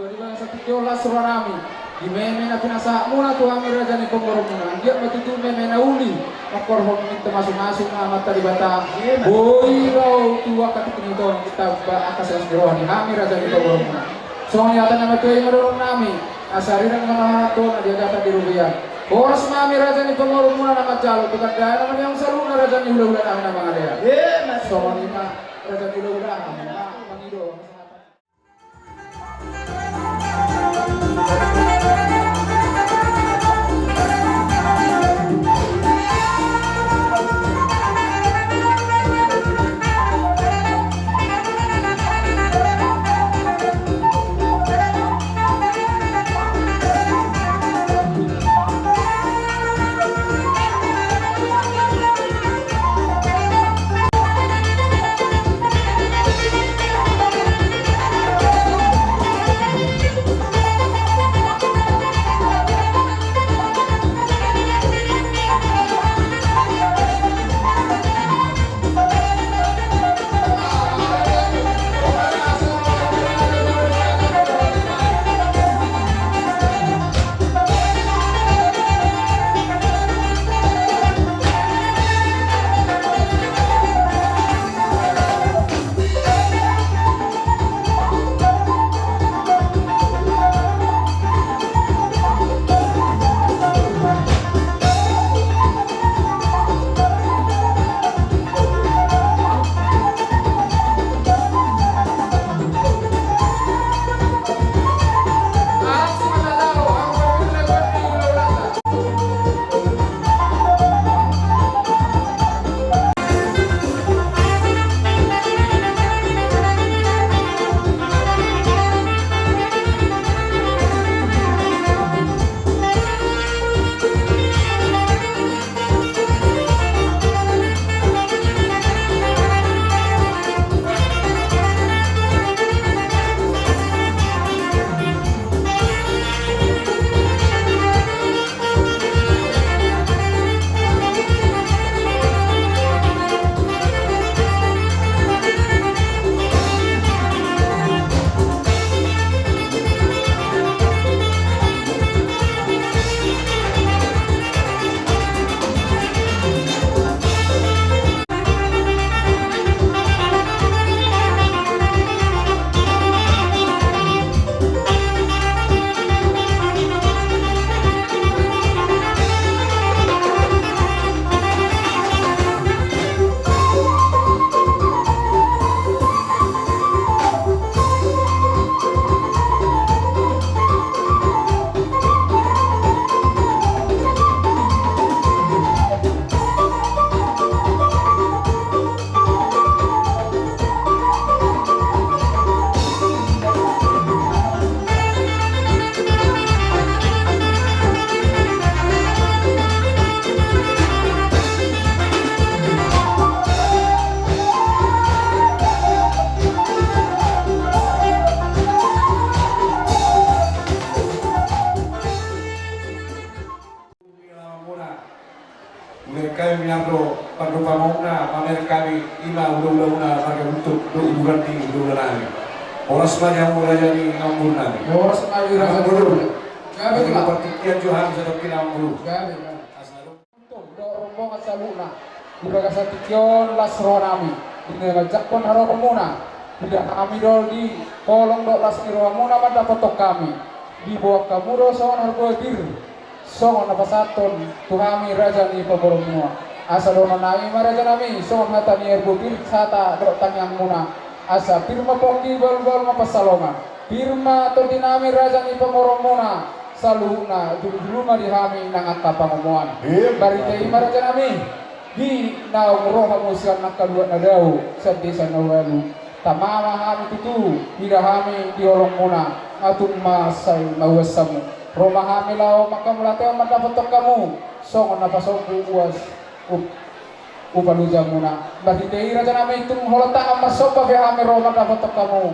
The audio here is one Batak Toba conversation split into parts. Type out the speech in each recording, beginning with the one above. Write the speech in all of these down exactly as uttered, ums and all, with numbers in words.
Di bagasan tingki on las roha nami di meme na pinasahatmuna tu hami raja ni pamoruonmuna. Anggiat ma tutu meme na uli mangkorhon ni pamasumasu ni Amanta Debata. Boi ro tu angka tingki on, angka silas ni roha di hami raja ni pamoruonmuna. Songon i hata ni natuatua i ma dohonon nami, asa ringan ma na hata on na di atas di robean. Horas ma hami raja ni pamoruonmuna na manjalo, tu gandana ma di hamu saluhutna raja ni hulahula nami na mangalean. Songon i ma raja ni hulahula nami na mangido. Mulak hami mian ro pandopanmuna, mamereng hami ima hulahulamuna marga Guntur dohot uduran ni hulahulanami. Horas ma di hamu raja ni amangborunami. Horas ma di raja ni amangboru. Gabe ma. Partingkian jo hami sadokkin amangboru. Gabe ma. Asa adong. Guntur dohot rombongan saluhutna. Di bagasan tingki on las rohanami di na manjangkon haroromuna. Huida hami do di holong dohot las ni rohamuna mandapothon hami. Diboan hamu do songon harbue pir. Songon na pasahathon tu hami raja ni pamoruonmuna. Asa dohononnami ma rajanami songon hata ni harbue pir sahata dohot tangiangmuna. Asa pir ma pongki, bahulbahul ma pansalongan. Pir ma tondinami raja ni pamoruonmuna. Saluhutna jolojolo ma di hami nang angka pangomoan. Marhite i ma rajanami. Di naung ro hamu sian angka luat na dao sian desa na ualu. Tama ma hami tutu, huida hami di holongmuna, nga tung ma sai mauas hamu. Ro ma hami laho manghamauliatehon mandapothon hamu, songon na pasombu uas up-, upa lojamuna. Marhite i rajanami tung holan tangan marsomba pe hami ro mandapothon hamu.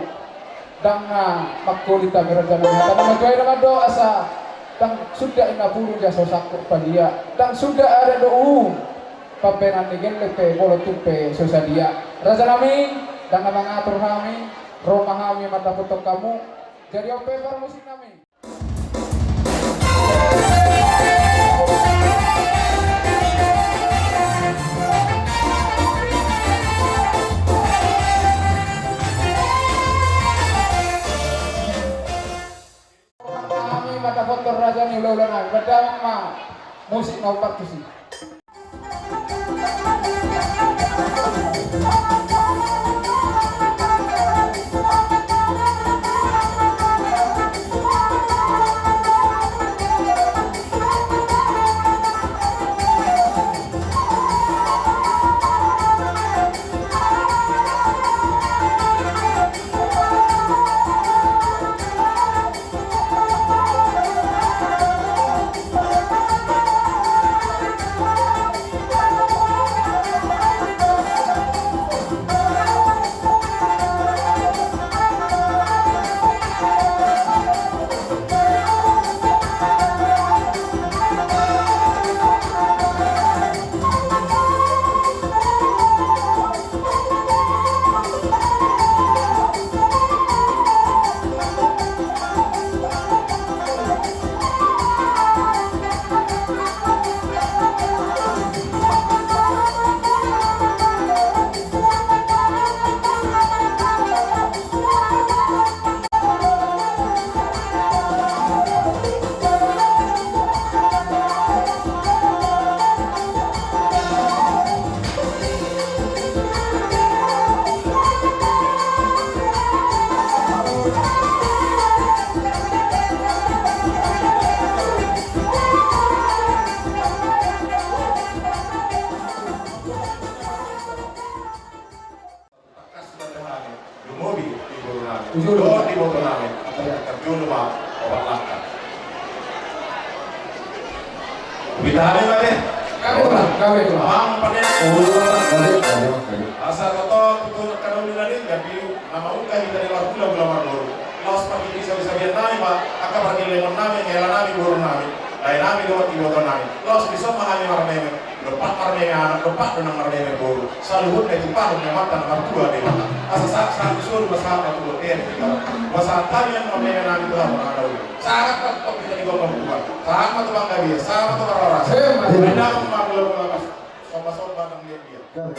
Ndang na mangkolit hami rajanami, hata na matua i na mandok asa ndang suda inna puru ja so sangkut padia, ndang suda adat dohot uhum. Pambahenan ni gelleng pe molo tung pe so sadia. Rajanami, ndang na mangatur hami, ro ma hami mandapothon hamu. Jadi on pe parmusiknami. Hami mandapothon raja ni hulahulanami, bahen damang ma musik na umpat tusi. Tangkas ma di hami, lumobi di boru nami. Ujung. Dohot di boto nami. Ujung. Tarjolo ma opat langkah. Huhita hami ma deh. Gabe, gabe. Amang pande. Oh, gabe, gabe, gabe. Asa toto tutu na karobi nami, gabe na maungka hita di luar hula-hula marboru. Laos pargigi sabi-sabian nami ma, angka pargillengon nami, hela nami, boru nami. Lae nami dohot iboto nami. Laos dison ma hami marmeme. Dompak marmeme anak, dompak do nang marmeme boru. Saluhutna i tu palu ni amanta na martua Debata. Asa sahat-sahat tu solu, sahat ma tu bontean. Sahat hami marmeme nami tu hamu na daulu. Sahat ma tu topi na di gompa buka. Sahat ma tu panggabean, sahat ma tu parhorasan. Emma. Bahen damang ma mula-mula pas. Somba-somba nang liat-liat.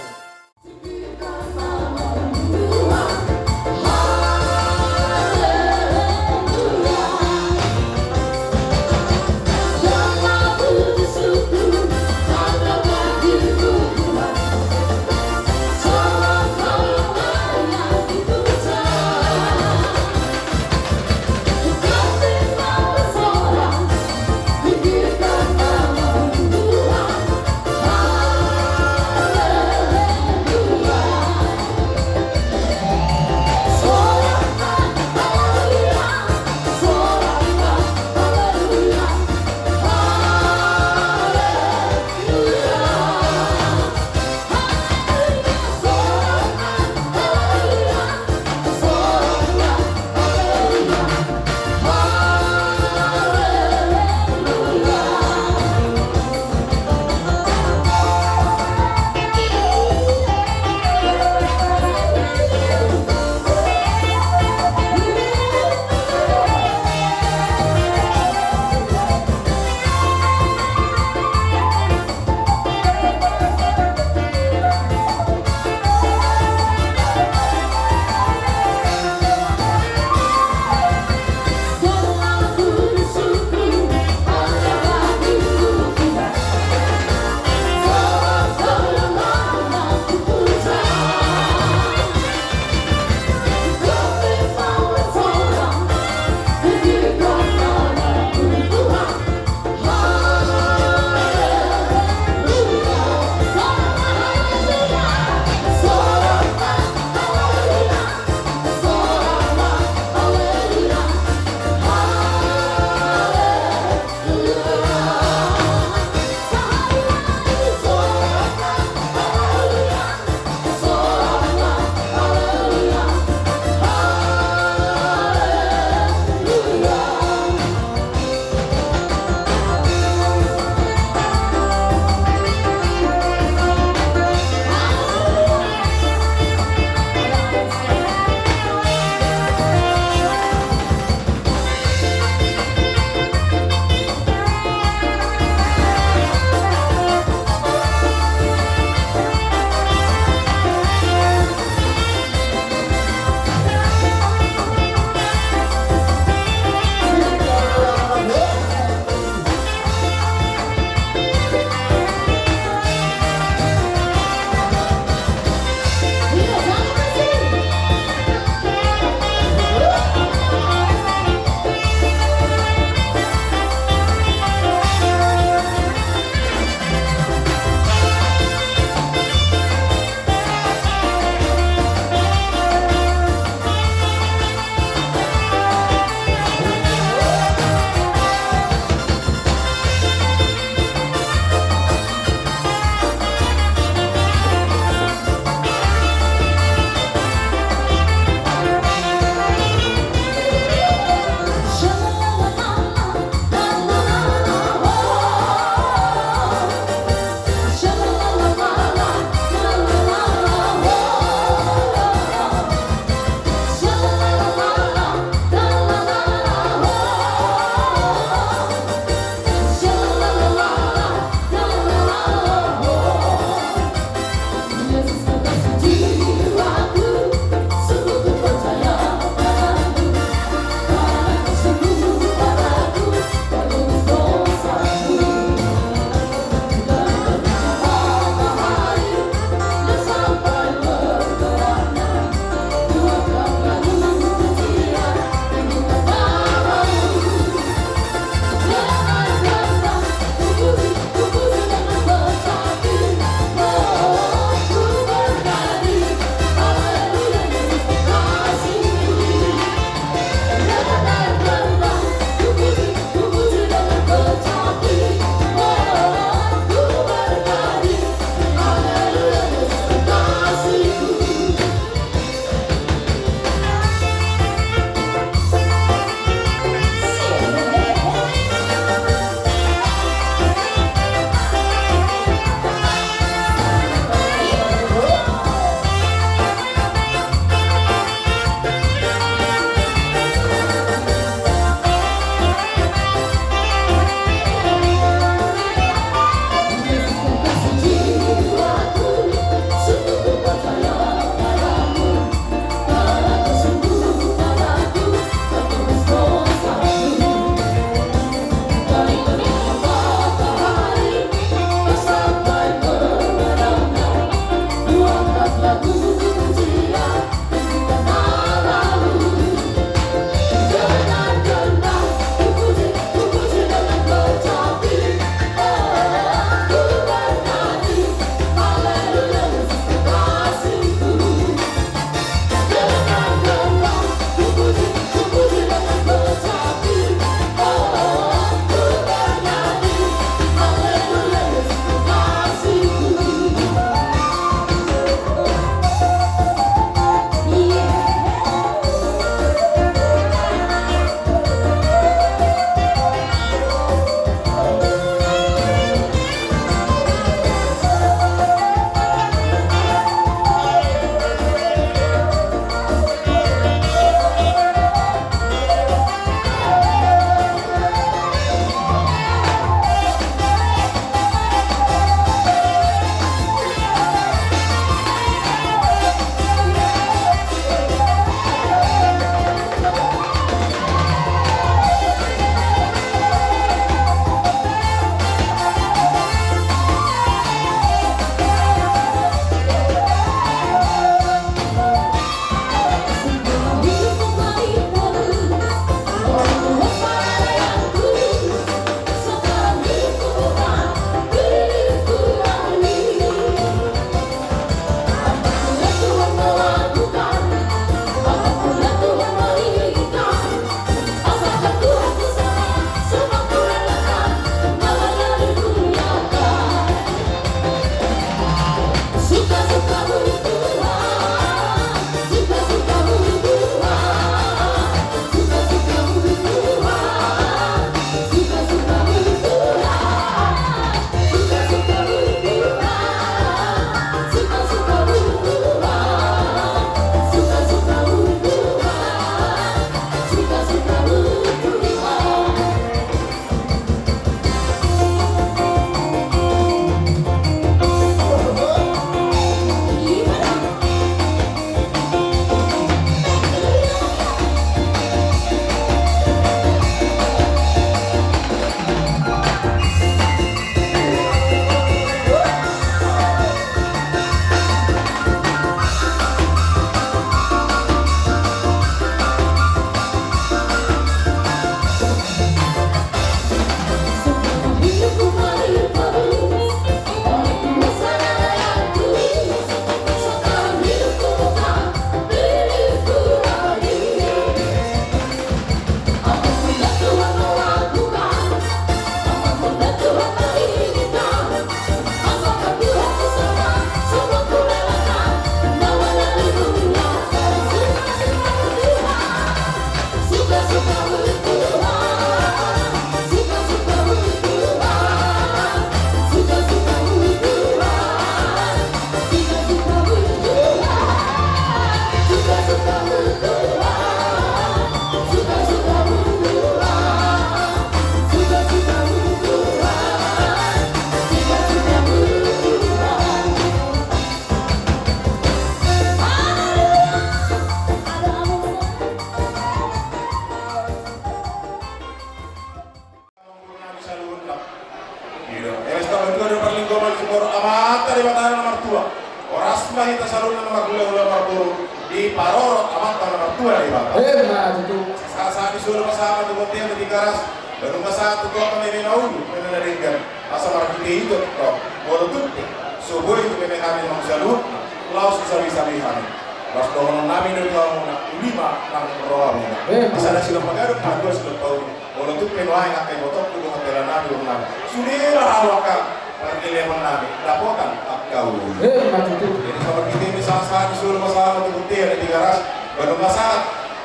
Amanta Debata na martua, horas ma hita saluhutna na marhulahula marboru diparorot Amanta na martua Debata. Emma tutu. Sahat-sahat ni solu pasahat ma tu bontean na di Tigaras, lalu pasahat tu toka meme na uli, meme na denggan. Asa marhite i do tong, molo tung pe so boi meme hami na saluhutna laos sabi-sabi hami, laos dohononnami do tu hamuna, uli ma nang rohamuna. Emma. Asa na sidok pagadok, na dua sidok paulu. Molo tung pe nuaeng angka ibotongku dohot helanami, dohononnami, sude ma hamu angka pardileman nami dapotan angka ulu. Emma tutu. Jadi sabar kita ini sahat-sahat ni solu pasahat ma tu bontean na di Tigaras, lalu pasahat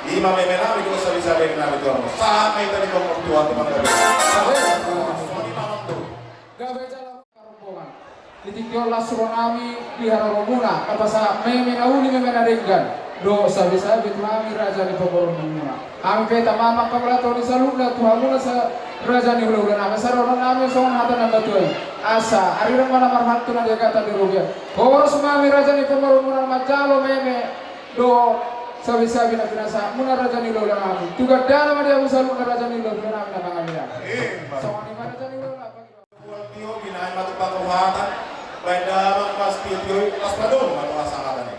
i ma meme nami dohot sabi-sabi nami tu hamu. Sahat ma hita di tonga Tuhan tu panggabean. Emma. Songon i ma amang boru. Gabe jala. Di tingki on las rohanami, pihara rohamuna, pasahat meme na uli, meme na denggan dohot sabi-sabi tu hami raja ni pamoruonmuna. Hami pe tamamang pamulato ni saluhutna tu hamuna sa-, raja ni hulahulanami, asa dohononnami songon hata ni natuatua i: Asa arirang ma na marhalto na di agatan di robean. Horas ma hami raja ni pamoruonmuna manjalo meme dohot sabi-sabi na pinasahatmuna raja ni hulahulanami. Tu gandana ma di hamu saluhutna raja ni hulahulanami na mangalean. Emma. Songon i ma raja ni hulahulanami. Tio, binahen ma tu patuhatan, baen damang ma tio-tio i, las padomu ma tu hasahatan i.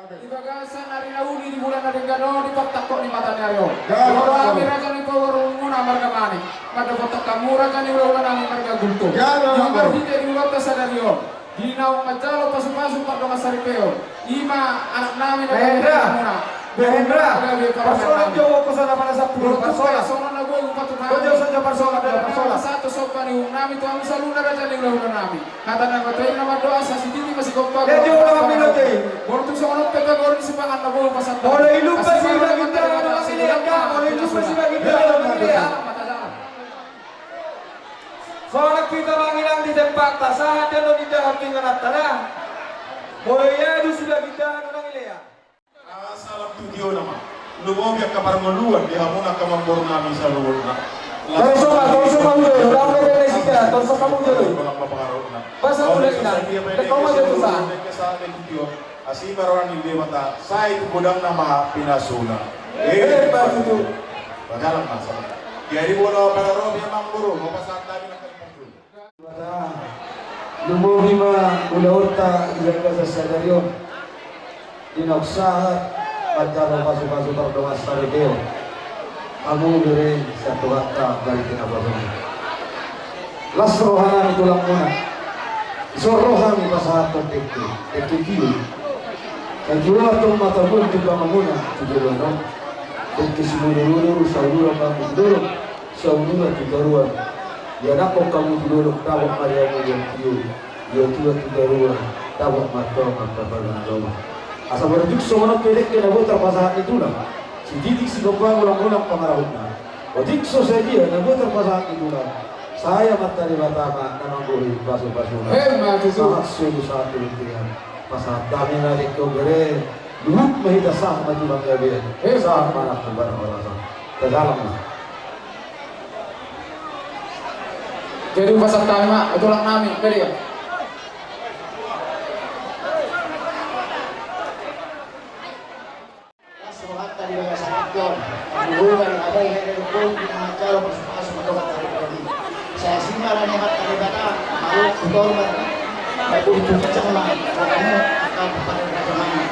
Di bagasan ari na uli di bulan na denggan on, di pangtangkok ni mata ni ari on, gabe, dohot hami raja ni pamoruonmuna marga Manik, mandapothon hamu raja ni hulahulanami marga Gultom. Gabe, gabe. Di marhite di ulaonta sadari on, di naung manjalo pasupasu pardongansaripeon, i ma anaknami na, Hendra, muna. Hendra, gabe, parsoalan, gabe, jawab ko sana pada sapuluh parsoalan. Songon na boi hupasahat, boi jawab saja parsoalan, parsoalan. Sahat tu somba ni uhumnami tu hamu saluhutna raja ni hulahulanami. Hata na matuatua i na mandok: Asa sititi ma sigompa, eh, jolo hami lote. Molo tung songon on pe, tagorit sipangan na boi pasahat. Molo i lupa si Baginda, molo i lupa si Baginda, molo i lupa. Songon hita mangilang di tempatna, sahat do ninna hata ni ingananta na. Molo i adu si Baginda, nang ilea. Asa lam tu tiona ma. Lumobi angka parngoluan di hamuna angka amangborunami saluhutna. Torso ma, torso ma, ujo, ujo, ujo, ujo, torso ma, ujo, ujo. Basa udah ina. Dek kau ma jatuh sa. Asi ma roha ni Debata, sai tu godangna ma pinasuna. Eh, eh, batu tu. Bajalan ma sa. Jadi bola pada robi amangboru, mau pasahat tadi nak. Debata, lumobi ma ulaonta di bagasan sadari on. Di naung sahat manjalo pasupasu pardongansaripeon, hamu bere sian Tuhanta marhite naposona. Las rohanami tulangmuna. Dison rohami pasahathon dengke, dengke tio. Sai tio antong ma tabuan tu pangamuna tu joloan on. Dengke sibodobodo, sai uduran ma hamu tu dolok. Sai uduran tu toruan. Ianakhon hamu tu dolok, dapot ma di hamu ianakhon. Ia tuat tu toruan, dapot ma antong angka pargana lomo. Asa molo tung songon on pe dengke na boi tarpasahat ni tulang, sititi sigompa, ulang-ulang pangarahutna. Otik so sadia na boi tarpasahat ni tulang, sai Amanta Debata ma na manggohi pasupasuna. Emma tutu. Sahat solu sahat tu bontean. Pasahat hami ma dengke on bere. Luhut ma hita, sahat ma tu panggabean. Emma. Sahat ma nang tu parhorasan. Tajalang ma. Jadi pasahat hami ma, tulang nami, beri ya. Las rohanta di bagasan tingki on. Di bagasan tingki on, di bagasan tingki on. Sai asi ma roha ni Amanta Debata, malu, tutor, ma. Bagus tu bicara ma, pokokna angka pada raja mama.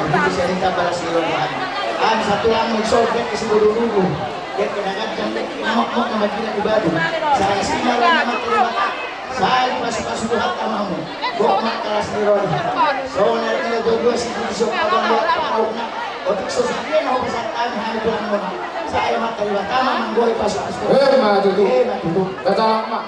Begitu saya minta balas di rumah. Am satu lang mengsobek ke si bodoh dulu. Dia kena ganjang, dia kena mok-mok sama gila di batu. Sai asi ma roha ni Amanta Debata. Sai pasupasu Tuhanta ma hamu. Gok ma las ni roha. Sonari na dua-dua si Budi so padang buat parauhna. Otik so sadia na hupasahat hami, hami tulang muna. Sai Amanta Debata ma manggohi pasupasu. Emma tutu. Emma tutu. Tajalang ma.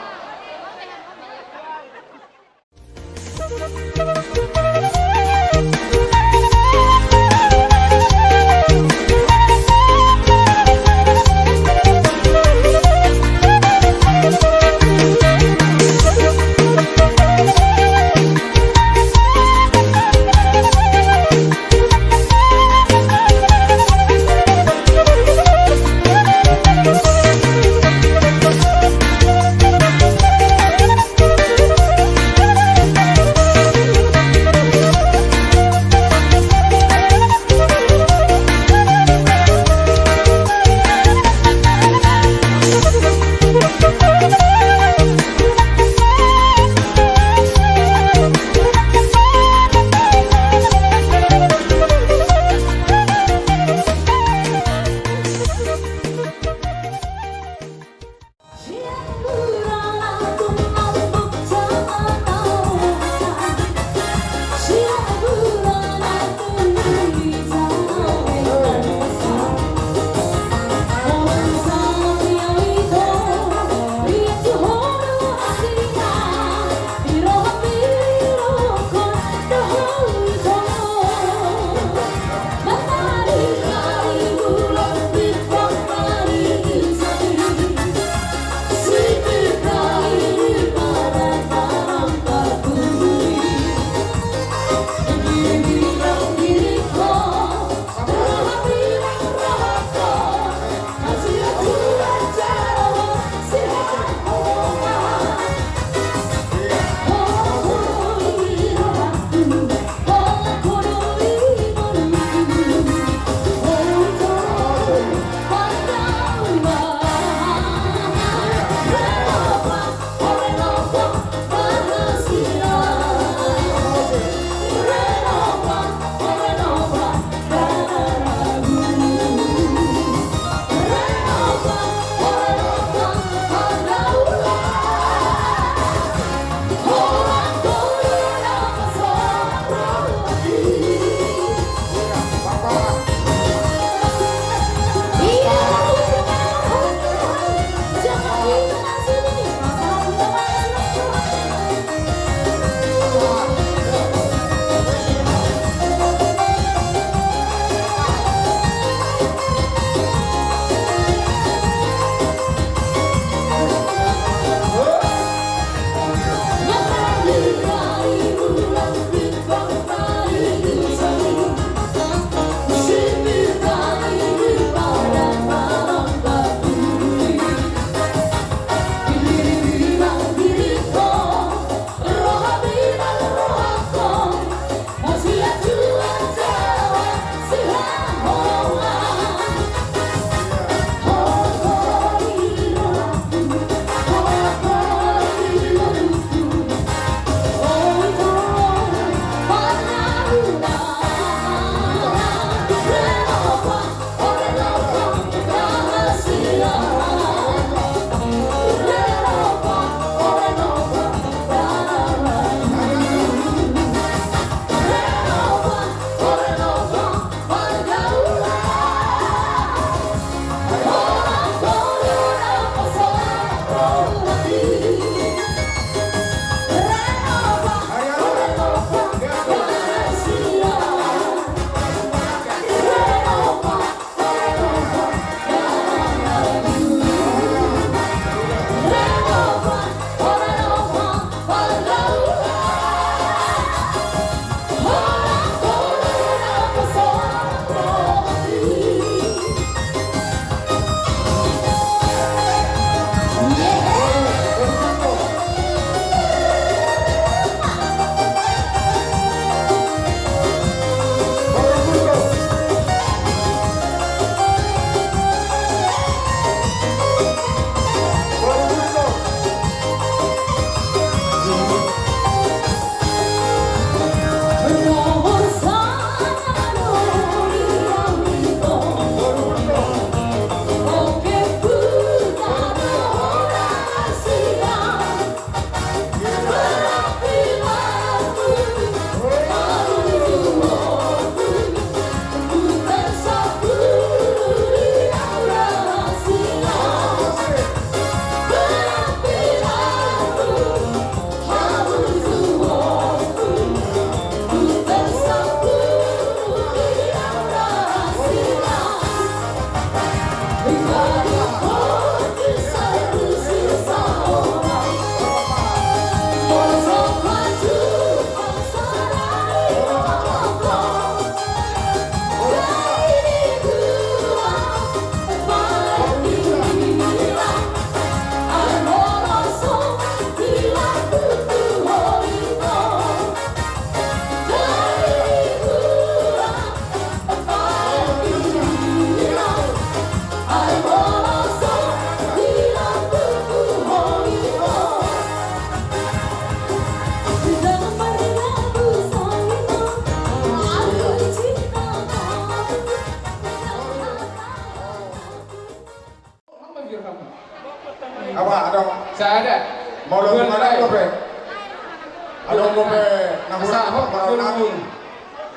Adong dope na hurang di panggoraon nami.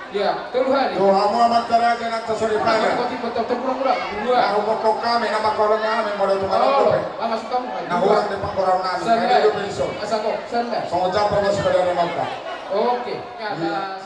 Iya, tolu hali. Tu hamu amanta raja nang sasori pada. Kau tipe tau tau kurang kurang. Dua. Na huboto hami na mangkaholongi hami modal tu hamu dope. Na hurang di panggoraon nami. Songon jambar masih pada ada mangka. Oke. Iya.